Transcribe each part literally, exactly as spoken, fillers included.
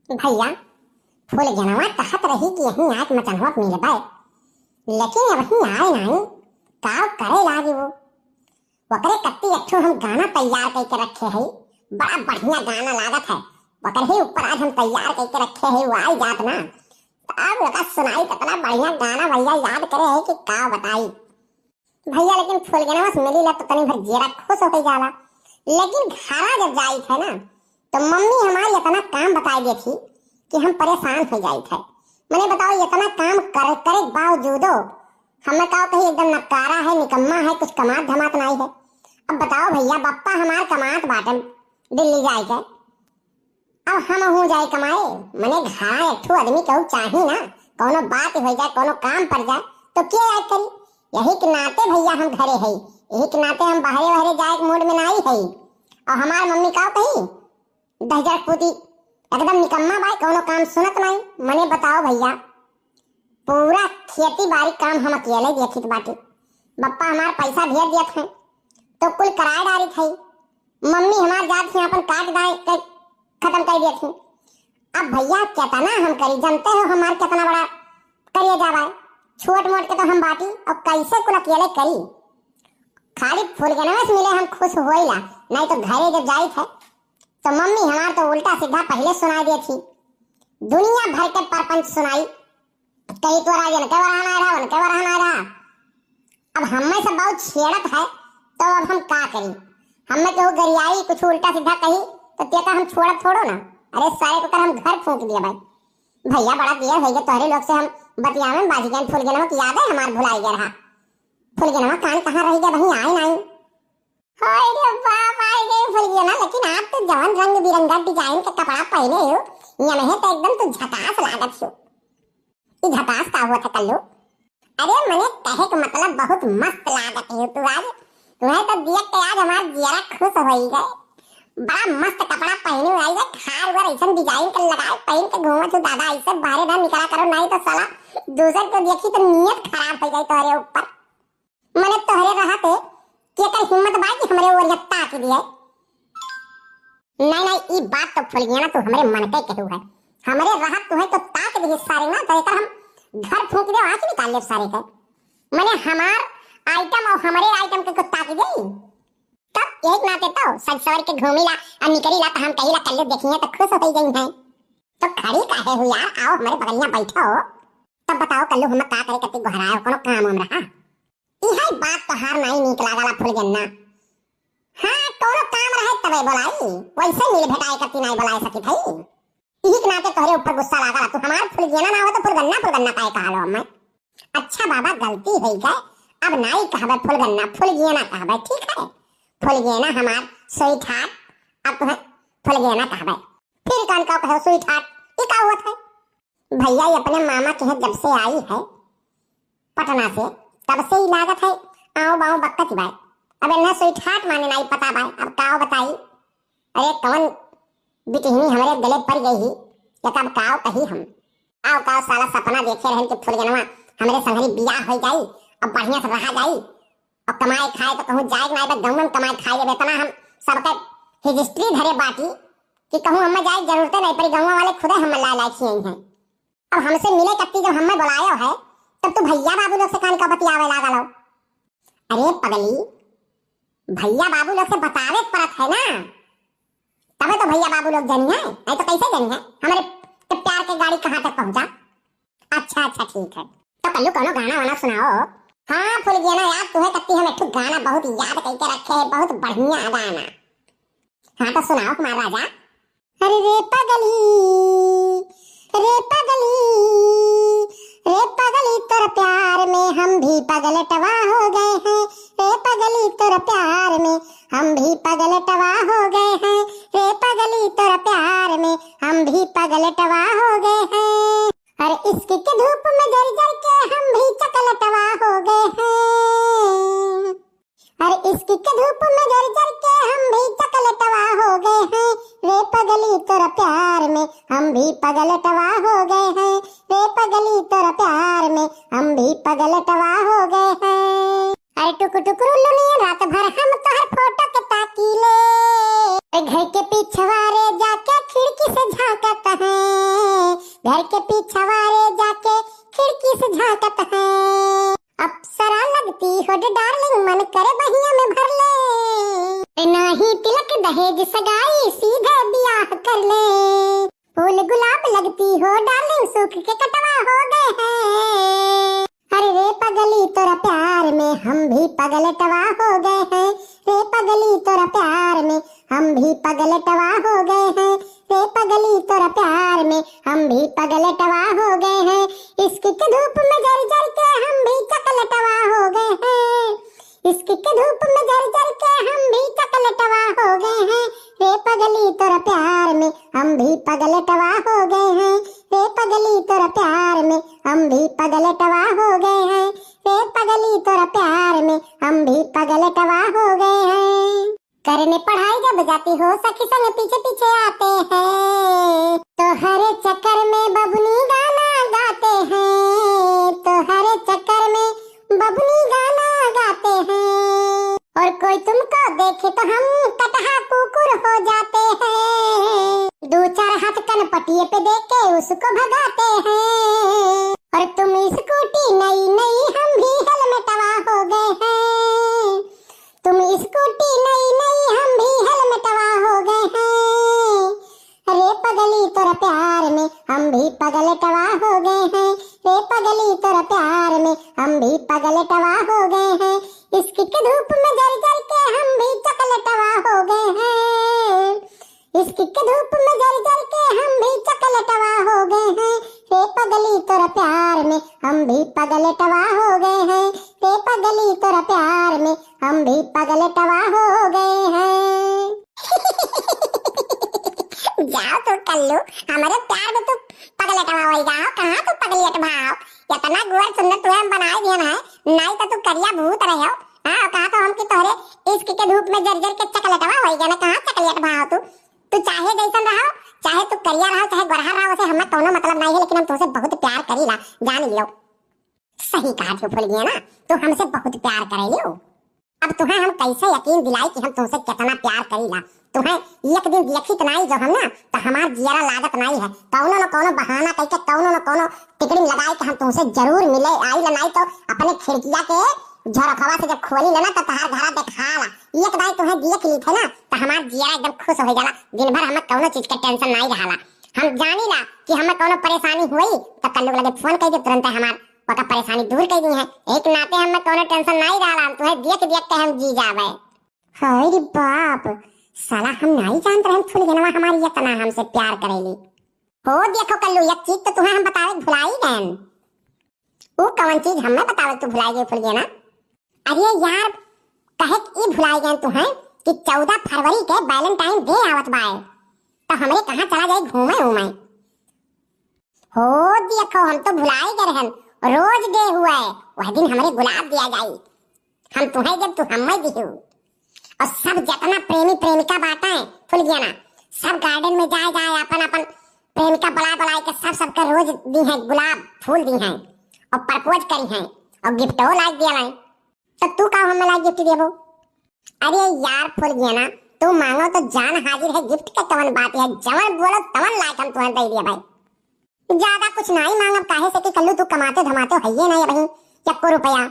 भइया, फुलगेनवा कहत रही कि यहीं आके मचनवा मिलबै, लेकिन अबहीं आए नाहीं, का करे लागी वो। ओकरे कत्ती एक ठो हम गाना तैयार कइके रखे हई, बड़ा बढ़िया गाना लागत है, ओकरे ही ऊपर आज हम तैयार कइके रखे हई, वो आई जात ना, त अब ओका सुनाई, कितना बढ़िया गाना भइया याद करे है कि का बताई। भइया, लेकिन फुलगेनवा से मिली ला तो तनी भर जियरा खुश होइ जाला, लेकिन घरा जब जाइत है ना, तो मम्मी हमारी इतना काम बताई देती कि हम परेशान होइ जाइत है। मने बताओ, इतना काम कर, करे के बावजूदो हमें का कही, एकदम नकारा है, निकम्मा है, कुछ कमात धमात नाहीं है। अब बताओ भइया, बप्पा हमार कमात बाटन दिल्ली जाए के, अब हमहू जाए कमाए, मने घरा एक ठो आदमी केहू चाही ना, कौनो बात होइ जाए, कौनो काम पड़ जाए, तो के याद करी? यही के नाते भइया हम घरे हई, यही के नाते हम बहरे वहरे जाए के mood में नाहीं हई। और हमार मम्मी का कही, दहिजर पूती एकदम निकम्मा बाय, कौनो काम सुनत नाहीं। मने बताओ भइया, पूरा खेती बारी काम हम अकेले देखित बाटी। बप्पा हमार पैसा भेज दियत हैं, तो कुल कराए डारित है। मम्मी हमार जात ही अपन काट दाए के खत्म कर दियत ही। अब भइया, केतना हम करी, जनते हो हमार केतना बड़ा करेजा बाय, छोट मोट के तो हम बाटी, और कैसे कुल अकेले करी। खाली फुलगेनवा से मिले हम खुश होइला, नाहीं तो घरे जब जाइत है, तो मम्मी हमार तो उल्टा सीधा पहिले सुनाए देत ही, दुनिया भर के परपंच सुनाई, कही तोरा जन के वरहना रहा, उनके वरहना रहा। अब हमें से बहुत छेड़त है, तो अब हम का करी? हमें केहू गरियाई, कुछ उल्टा सीधा कही, तो तेका हम छोड़ब थोड़ो ना। अरे सारे को कर हम घर फूंक दिया भाई। भइया, बड़ा देर होइ गए तोहरे लोग से हम बतियावे में, बाजी गए फुलगेनवा की याद है हमार भुलाई गए रहा। फुलगेनवा कान कहाँ रह गए, वहीं आए नाहीं। हाय रे बाप, आए गए फुलगेना, लेकिन आप तो जवन रंग बिरंगा design के कपड़ा पहने हो, यमहे तो एकदम तो झकास लागत हो। ई झकास का हुआ था कल्लू? अरे मने कहे के मतलब बहुत मस्त लागत हो तू आज, तुम्हें तो देख के आज हमार जियरा खुश होई गए। बड़ा मस्त कपड़ा पहने आई है, खार वर ऐसन design के लगाए पहन के घूमत हो दादा, ऐसे बाहरे ना निकला करो, नाहीं तो साला दूसर को देखी तो नियत खराब होइ जाए तोहरे ऊपर। मने तोहरे रहत है, केकर हिम्मत बा कि हमरे ओरिया ताक दिए? नाहीं, नाहीं, ई बात तो फुलगेना तू हमरे मन के केहू है। हमरे रहत तू है तो ताक दिए सारे ना, तो एकर हम घर फूंक दे, आँख निकाल ले सारे के। मने हमार item और हमरे item के कुछ ताक दे। तब एक नाते तो सज सवर के घूमी ला और निकरी ला तो हम कही ला कल्लू देखिए तो खुश हो गई है। तो खड़ी काहे हो यार, आओ हमरे बगलिया बैठो। तब बताओ कल्लू हम का करे, कति गोहराए, कोनो काम हम रहा? इहै बात तोहार नाई नीक लागला फुलगेना। हाँ, कौनो काम रहे तबे बोलाई, वैसे मिल भेटाए करती नाई बोलाए सकित हई। इही के नाते तोहरे ऊपर गुस्सा लागला, तू हमार फुलगेना ना हो तो फुलगन्ना, फुलगन्ना काहे कहलो हमें? अच्छा बाबा, गलती होइ गए, अब नाई कहबे फुलगन्ना, फुलगेना कहबे, ठीक है? फुलगेना हमार sweetheart, अब तुम्हें फुलगेना कहबे। फिर कौन का कहो sweetheart, ई का हुआ था? भैया, ये अपने मामा के यहाँ जब से आई है पटना से, तब से ही लागत है आऊं बाऊं बकत बाय। अब इन्हें sweetheart माने नाई पता बाय, अब का बताई? अरे कौन बिटिहनी हमरे गले पड़ गई ही, या कब का कही हम? आओ का साला सपना देखे रहन कि फुलगेनवा हमरे संगरी बियाह हो जाई, अब बढ़िया से रहा जाई, अब कमाए खाए तो कहूँ जाए ना, बस गाँव में कमाए खाए लेबे, इतना हम सबके हिजिस्ट्री धरे बाटी कि कहूँ हमें जाए जरूरते नहीं पड़ी, गाँव वाले खुदे हमें लाए लाए खिए हैं। अब हमसे मिले कत्ती जब हमें बुलायो है, तब तू भैया बाबू लोग से कान का बतियावे लागल हो। अरे पगली, भैया बाबू लोग से बतावे के पड़त है ना, तबे तो भैया बाबू लोग जनी है, नहीं तो कैसे जनी है हमारे के प्यार के गाड़ी कहाँ तक पहुँचा। अच्छा अच्छा ठीक है, तो कल्लू कोनो गाना वाना सुनाओ। हाँ फुलगेना यार, तुहे कत्ती हम एक ठो गाना बहुत याद करके रखे हैं, बहुत बढ़िया गाना। हाँ तो सुनाओ हमारा राजा। अरे रे पगली, रे पगली, रे पगली, तोर प्यार में हम भी पगलटवा हो गए हैं। रे पगली, तोर प्यार में हम भी पगलटवा हो गए हैं। रे पगली, तोर प्यार में हम भी पगलटवा हो गए हैं। अरे इश्क के धूप में जर जर के हम भी चकलटवा हो गए हैं। अरे इश्क के धूप में जर जर के हम भी चकलटवा हो गए हैं। रे पगली, तोर प्यार में हम भी पगलटवा हो गए हैं। रे पगली, तोर प्यार में हम भी पगलटवा हो गए हैं। अरे टुक टुक रुलुनिया, रात भर हम तोहर फोटो के ताकीले। अरे घर के पिछवारे जाके खिड़की से झांकत हैं। घर के पीछवारे जाके खिड़की से झांकत है। अप्सरा लगती हो डार्लिंग, मन करे बहिया में भर ले। नाही तिलक दहेज सगाई, सीधे बियाह कर ले। फूल गुलाब लगती हो डार्लिंग, सूख के कटवा हो गए हैं। अरे रे पगली तोरा प्यार में हम भी पगलटवा हो गए हैं। रे पगली तोरा प्यार में हम भी पगलटवा हो गए हैं। रे पगली तोरा प्यार में हम भी पगलटवा हो गए हैं। इश्क के धूप में जर जर के हम भी चकलटवा हो गए हैं। इश्क के धूप में जर जर के हम भी चकलटवा हो गए हैं। रे पगली तोरा प्यार में हम भी पगलटवा हो गए हैं। रे पगली तोरा प्यार में हम भी पगलटवा हो गए हैं। रे पगली तोरा प्यार में हम भी पगलटवा हो गए हैं। करने पढ़ाई जब जाती हो सखी संग पीछे पीछे आते हैं। तोहरे चक्कर में बबुनी गाना गाते हैं। तोहरे चक्कर में बबुनी गाना गाते हैं। और कोई तुमको देखे तो हम कटहा कुकुर हो जाते हैं। दो चार हाथ कनपटिए पे दे के उसको भगाते हैं। और तुम स्कूटी नई नई, हम भी हेलमेटवा हो गए हैं। तुम स्कूटी नई नई, हम भी हेलमेटवा हो गए हैं। रे पगली तोरा प्यार में हम भी पगलटवा हो गए हैं। रे पगली तोरा प्यार में हम भी पगलटवा हो गए हैं। इश्क के धूप में जर जर के हम भी चकलटवा हो गए हैं। इश्क के धूप में जल जल के हम भी चकलटवा हो गए हैं। रे पगली तोरा प्यार में हम भी पगलटवा हो गए हैं। रे पगली तोरा प्यार में हम भी पगलटवा हो गए हैं। जाओ तू कल्लू, हमारे प्यार में तू पगलटवा हो गया हो। कहाँ तू पगलटवा हो? इतना गोर सुंदर तुम्हें हम बनाए दिए ना है, नाई तो तू करिया भूत रहे हो। हाँ, कहा तो हम कि तोहरे इश्क के धूप में जर जर के चकलटवा हो गया ना। कहाँ चकलटवा हो तू? तू चाहे जैसन रहो, चाहे तू करिया रहो, चाहे गोरहर रहो, उसे हमें कौनो मतलब नहीं है, लेकिन हम तुमसे बहुत प्यार करीला, जान लियो। सही कहा थे फुलगेना, तू हमसे बहुत प्यार करे लियो। अब तुम्हें हम कैसे यकीन दिलाई कि हम तुमसे कितना प्यार करीला? तुम्हें एक दिन देखी तो नहीं जो हम ना, तो हमार जियरा लागत नहीं है। कौनो न कौनो बहाना करके, कौनो न कौनो टिकड़ी लगाए के हम तुमसे जरूर मिले आई ला, नहीं तो अपने खिड़किया के झरोखवा से जब खोली लेना तो तहार घरा देखाला। एक दाई तुम्हें देख ली थे ना तो हमार जियरा एकदम खुश हो जाला। दिन भर हमें कौनो चीज के टेंशन नहीं रहाला। हम जानी ला कि हमें कौनो परेशानी हुई तो कल्लू के लगे फोन कर दे, तुरंत हमार ओका परेशानी दूर कर दी है। एक नाते हमें कौनो टेंशन नहीं रहाला, हम तुम्हें देख देख के हम जी जावे। हाय रे बाप, साला हम नहीं जानत रहन फुलगेनवा हमारी इतना हमसे प्यार करेली। हो देखो कल्लू, एक चीज तो तुम्हें हम बतावे भुलाई गए। ऊ कौन चीज हमें बतावत तू भुलाई गई फुलगेना? अरे यार, कहे के ई भुलाई गए तू हैं कि चौदह फरवरी के वैलेंटाइन डे आवत बाय, तो हमरे कहाँ चला जाए घूमे उमे। हो देखो, हम तो भुलाई गए रहन, रोज डे हुआ है, वह दिन हमरे गुलाब दिया जाई, हम तुम्हें जब तू हमें दिहू। और सब जितना प्रेमी प्रेमिका बाटे फुलगेना, सब गार्डन में जाए जाए अपन अपन प्रेमिका बुलाए बुलाए के सब सबके रोज दी हैं गुलाब फूल दी हैं और प्रपोज करी हैं और गिफ्टो लाइक दिया हैं। तो तू का हमें लाइक गिफ्ट देबो? अरे यार फुलगेना, तू मांगो तो जान हाजिर है, गिफ्ट के कवन बात है, जवन बोलो तवन लाइक हम तुम्हें दे दिया भाई। ज्यादा कुछ नहीं मांगब, काहे से कि कल्लू तू कमाते धमाते हइये नहीं अबहीं एको रुपया।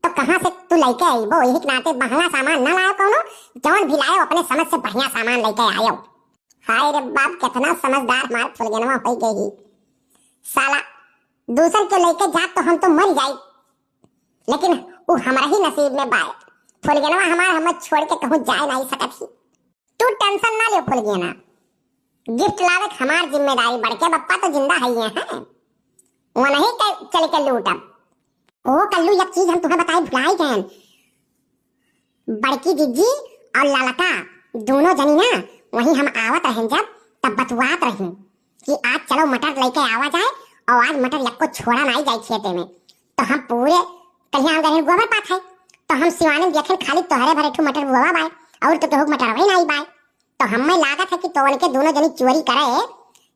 तो कहाँ से तू लइके अइबो? यही के नाते महंगा सामान ना लायो कौनो, जौन भी लायो अपने समझ से बढ़िया सामान लइके आयो। हाय रे बाप, कितना समझदार हमार फुलगेनवा हो गई ही। साला दूसर के लइके जात तो हम तो मर जाई, लेकिन उ हमारा ही नसीब में बाय। फुलगेनवा हमार हमें छोड़ के कहूँ जाए नहीं सकत ही। तू टेंशन ना ले फुलगेना, गिफ्ट लावे के हमार जिम्मेदारी, बड़के बप्पा तो जिंदा है ये हैं, वो नहीं के चल के लूटब। ओ कल्लू, एक चीज हम तुम्हें बताए भुलाई गए, बड़की जिज्जी और ललका दोनों जनी ना वहीं हम आवत रहन जब, तब बतुआत रही कि आज चलो मटर लेके आवा जाए और आज मटर यक्को छोड़ा नहीं जाए खेते में। तो हम पूरे कलियान गए गोबर पात है, तो हम सिवाने देखें खाली तोहरे भरे ठू मटर बुआ बाय और तो केहू के मटर वही नहीं बाय। तो हमें लागत है कि तोवन के दोनों जनी चोरी करे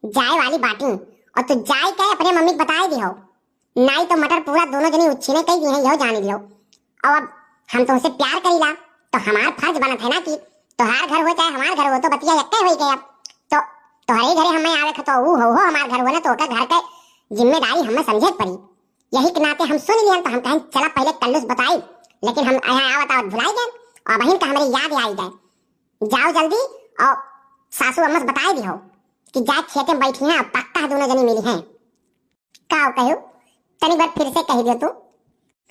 जाए वाली बाटी, और तू जाए के अपने मम्मी के बताए दिहो, नाई तो मटर पूरा दोनों जनी उच्छिने कई दी है, यो जान लियो। और अब हम तुमसे प्यार करीला, तो हमार फर्ज बनत है ना कि तोहार घर हो चाहे हमार घर हो, तो बतिया यक्के होई गए। अब तो तोहरे घरे हमें आवे क तो ऊ हो, हो हमार घर हुआ ना, तो ओकर घर के जिम्मेदारी हमें समझे के पड़ी। यही के नाते हम सुन लिहन तो हम कहेन चला पहले कल्लू से बताई, लेकिन हम यहाँ आवत आवत भुलाई गए और बहिन का हमरे याद आई गए। जाओ जल्दी और सासू अम्मा से बताई दिहो कि जाए खेते में बैठी हैं, पक्का दोनों जनी मिली हैं। का कहो, तनी बार फिर से कह दियो तू।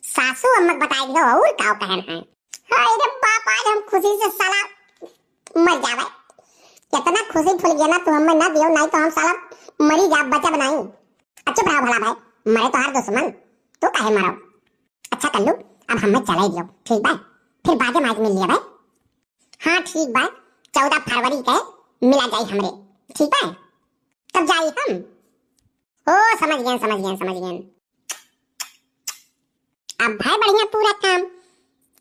सासू अम्मा के बताई दियो और का कहन है। हाय रे बाप, आज हम खुशी से साला मर जावे। कितना खुशी फूल गया ना, तू हमें ना दियो, नहीं तो हम साला मरी जा, बचा बनाई। अच्छा भला भला भाई, मरे तो हर दुश्मन, तू काहे मरो? अच्छा कल्लू, अब हमें चलाई दियो, ठीक बा? फिर बादे में आज मिल लिया भाई। हाँ ठीक बा, चौदह फरवरी के मिला जाई हमरे, ठीक बा? तब जाई हम। ओ समझ गए, समझ गए, समझ गए। अब भाई बढ़िया पूरा काम।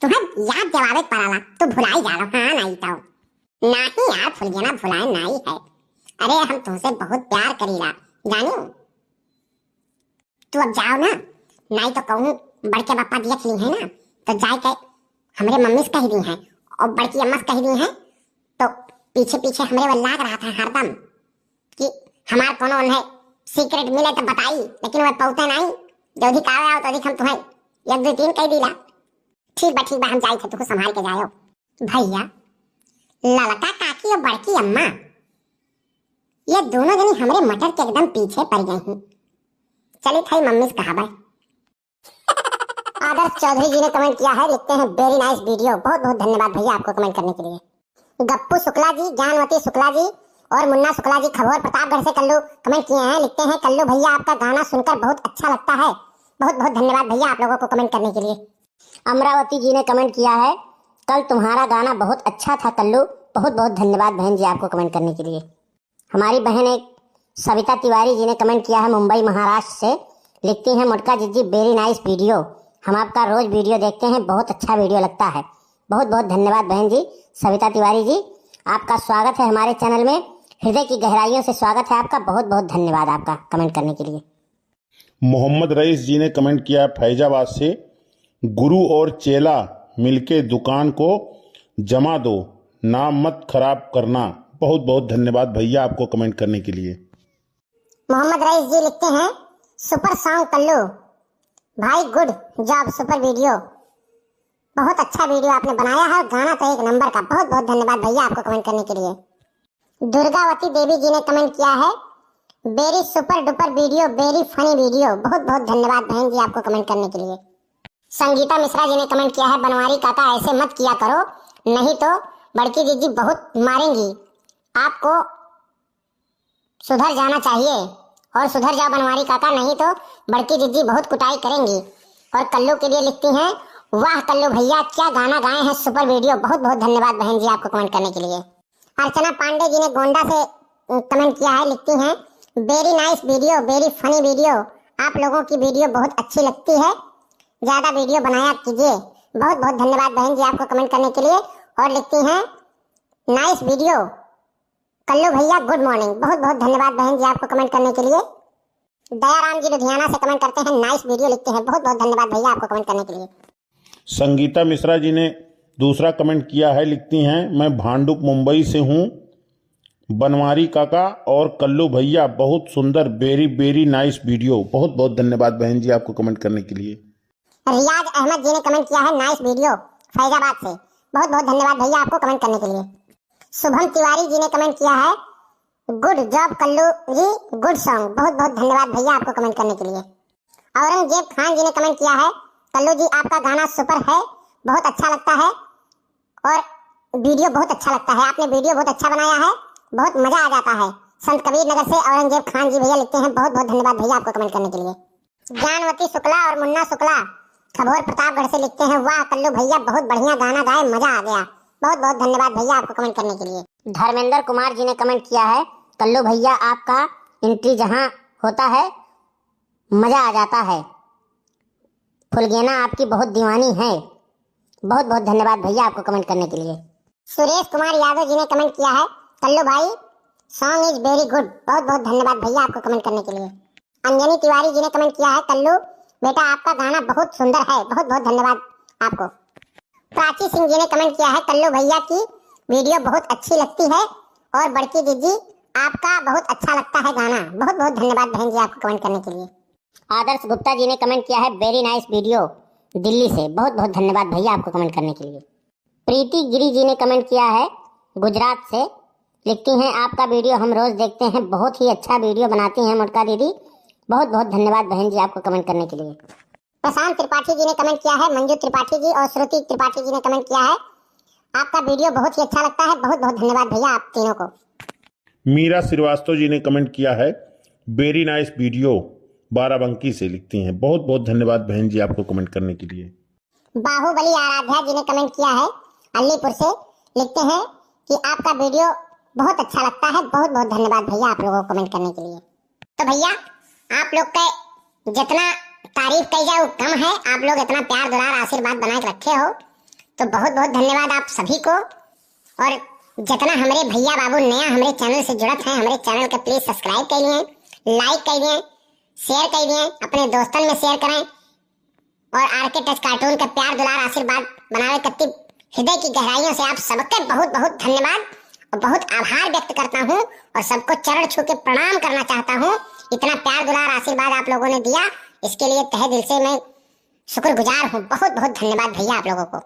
तुम्हें याद दिलावे के पड़ाला, तू भुलाई जालो, हाँ नहीं तो। नाही यार फुलगेना भुलाए नाही है। अरे हम तुमसे बहुत प्यार करीला, जानियो। तू अब जाओ ना, नाई तो कहूँ बड़के पापा देख ली है ना, तो जाए के हमरे मम्मी से कह दी है और बड़की अम्मा से कह दी है, तो पीछे पीछे हमरे वो लाग रहा था हरदम कि हमार कोनो उन्हें सीक्रेट मिले तो बताई, लेकिन वह पौते नहीं। जल्दी का आओ तो हम तुम्हें एक दो तीन कह दीला। ठीक बा, ठीक बा, हम जाई थे, तुमको संभाल के जाओ। भैया, ललका काकी और बड़की अम्मा, ये दोनों जनी हमरे मटर के एकदम पीछे पड़ गई हैं। चली थाई मम्मी से कहा बाय। आदर्श चौधरी जी ने कमेंट किया है, लिखते हैं, "Very nice video।" बहुत बहुत धन्यवाद भैया आपको कमेंट करने के लिए। गप्पू शुक्ला जी, ज्ञानवती शुक्ला जी और मुन्ना शुक्ला जी खबोर प्रतापगढ़ से कल्लू कमेंट किए हैं, लिखते हैं, "कल्लू भैया आपका गाना सुनकर बहुत अच्छा लगता है।" बहुत बहुत धन्यवाद भैया आप लोगों को कमेंट करने के लिए। अमरावती जी ने कमेंट किया है, "कल तुम्हारा गाना बहुत अच्छा था कल्लू।" बहुत बहुत धन्यवाद बहन जी आपको कमेंट करने के लिए। हमारी बहन एक सविता तिवारी जी ने कमेंट किया है मुंबई महाराष्ट्र से, लिखती हैं, "मोटका जिज्जी, very nice video, हम आपका रोज वीडियो देखते हैं, बहुत अच्छा वीडियो लगता है।" बहुत बहुत धन्यवाद बहन जी सविता तिवारी जी, आपका स्वागत है हमारे चैनल में, हृदय की गहराइयों से स्वागत है आपका। बहुत बहुत धन्यवाद आपका कमेंट करने के लिए। मोहम्मद रईस जी ने कमेंट किया है फैजाबाद से, "गुरु और चेला मिलके दुकान को जमा दो, नाम मत खराब करना।" बहुत बहुत धन्यवाद भैया आपको कमेंट करने के लिए। मोहम्मद रईस जी लिखते हैं, "Super song कल्लू भाई, good job, super video, बहुत अच्छा वीडियो आपने बनाया है, गाना तो एक नंबर का।" बहुत बहुत धन्यवाद भैया आपको कमेंट करने के लिए। दुर्गावती देवी जी ने कमेंट किया है, "Very super duper video, very funny video।" बहुत बहुत धन्यवाद बहन जी आपको कमेंट करने के लिए। संगीता मिश्रा जी ने कमेंट किया है, "बनवारी काका ऐसे मत किया करो, नहीं तो बड़की दीदी बहुत मारेंगी आपको, सुधर जाना चाहिए और सुधर जाओ बनवारी काका, नहीं तो बड़की दीदी बहुत कुटाई करेंगी।" और कल्लू के लिए लिखती हैं, "वाह कल्लू भैया, क्या गाना गाए हैं, super video।" बहुत बहुत धन्यवाद बहन जी आपको कमेंट करने के लिए। अर्चना पांडे जी ने गोंडा से, अ, कमेंट किया है, लिखती हैं, "Very nice video, very funny video, आप लोगों की वीडियो बहुत अच्छी लगती है, ज्यादा वीडियो बनाया कीजिए।" बहुत बहुत धन्यवाद बहन जी आपको कमेंट करने के लिए। और लिखती हैं, "Nice video कल्लू भैया, good morning।" बहुत बहुत धन्यवाद बहन जी आपको कमेंट करने के लिए। दयाराम जी लुधियाना से कमेंट करते हैं, "Nice video" लिखते हैं। बहुत बहुत धन्यवाद भैया आपको कमेंट करने के लिए। संगीता मिश्रा जी ने दूसरा कमेंट किया है, लिखती हैं, "मैं भांडुप मुंबई से हूँ, बनवारी काका और कल्लू भैया बहुत सुंदर, very very nice video।" बहुत बहुत धन्यवाद बहन जी आपको कमेंट करने के लिए। रियाज अहमद जी ने कमेंट किया है, "Nice video" फैजाबाद से। बहुत बहुत धन्यवाद भैया आपको कमेंट करने के लिए। शुभम तिवारी जी ने कमेंट किया है, "Good job कल्लू जी, good song।" बहुत बहुत धन्यवाद भैया आपको कमेंट करने के लिए। औरंगजेब खान जी ने कमेंट किया है, "कल्लू जी आपका गाना super है, बहुत अच्छा लगता है और वीडियो बहुत अच्छा लगता है, आपने वीडियो बहुत अच्छा बनाया है, बहुत मजा आ जाता है।" संत कबीर नगर से औरंगजेब खान जी भैया लिखते हैं, बहुत बहुत धन्यवाद भैया आपको कमेंट करने के लिए। ज्ञानवती शुक्ला और मुन्ना शुक्ला खबोर प्रतापगढ़ से लिखते हैं, "वाह कल्लू भैया, बहुत बढ़िया गाना गाए, मजा आ गया।" बहुत बहुत धन्यवाद भैया आपको कमेंट करने के लिए। धर्मेंद्र कुमार जी ने कमेंट किया है, "कल्लू भैया आपका एंट्री जहां होता है मजा आ जाता है, फुलगेना आपकी बहुत दीवानी है।" बहुत बहुत धन्यवाद भैया आपको कमेंट करने के लिए। सुरेश कुमार यादव जी ने कमेंट किया है, "कल्लू भाई, song is very good।" बहुत बहुत धन्यवाद भैया आपको कमेंट करने के लिए। अंजनी तिवारी जी ने कमेंट किया है, "कल्लू बेटा, आपका गाना बहुत सुंदर है।" बहुत बहुत धन्यवाद आपको। प्राची सिंह जी ने कमेंट किया है, "कल्लू भैया की वीडियो बहुत अच्छी लगती है और बड़की दीदी आपका बहुत अच्छा लगता है गाना। बहुत बहुत धन्यवाद बहन जी आपको कमेंट करने के लिए। आदर्श गुप्ता जी ने कमेंट किया है, वेरी नाइस वीडियो दिल्ली से। बहुत बहुत धन्यवाद भैया आपको कमेंट करने के लिए। प्रीति गिरी जी ने कमेंट किया है गुजरात से, लिखती हैं, आपका वीडियो हम रोज देखते हैं, बहुत ही अच्छा वीडियो बनाती हैं मोटका दीदी। बहुत बहुत धन्यवाद बहन जी आपको कमेंट करने के लिए। प्रशांत त्रिपाठी जी ने कमेंट किया है, मंजू त्रिपाठी जी और श्रुति त्रिपाठी जी ने कमेंट किया है, आपका वीडियो बहुत ही अच्छा लगता है। बहुत बहुत धन्यवाद भैया आप तीनों को। मीरा श्रीवास्तव जी ने कमेंट किया है, वेरी नाइस वीडियो बाराबंकी से, लिखती हैं, बहुत बहुत धन्यवाद बहन जी आपको कमेंट करने के लिए। बाहुबली आराध्या जी ने कमेंट किया है अलीपुर से, लिखते हैं कि आपका वीडियो बहुत अच्छा लगता है। बहुत बहुत धन्यवाद भैया आप लोगों को कमेंट करने के लिए। तो भैया आप लोग के जितना तारीफ कई जाए वो कम है। आप लोग इतना प्यार दुलार आशीर्वाद बना के रखे हो तो बहुत बहुत धन्यवाद आप सभी को। और जितना हमरे भैया बाबू नया हमरे चैनल से जुड़त हैं, हमरे चैनल के प्लीज सब्सक्राइब कर लिए, लाइक कर लिए, शेयर कर लिए, अपने दोस्तन में शेयर करें। और आरके टच कार्टून के प्यार दुलार आशीर्वाद बनावे कत्ती हृदय की गहराइयों से आप सबके बहुत बहुत धन्यवाद और बहुत आभार व्यक्त करता हूँ और सबको चरण छू के प्रणाम करना चाहता हूँ। इतना प्यार दुलार आशीर्वाद आप लोगों ने दिया, इसके लिए तहे दिल से मैं शुक्रगुजार हूँ। बहुत बहुत धन्यवाद भैया आप लोगों को।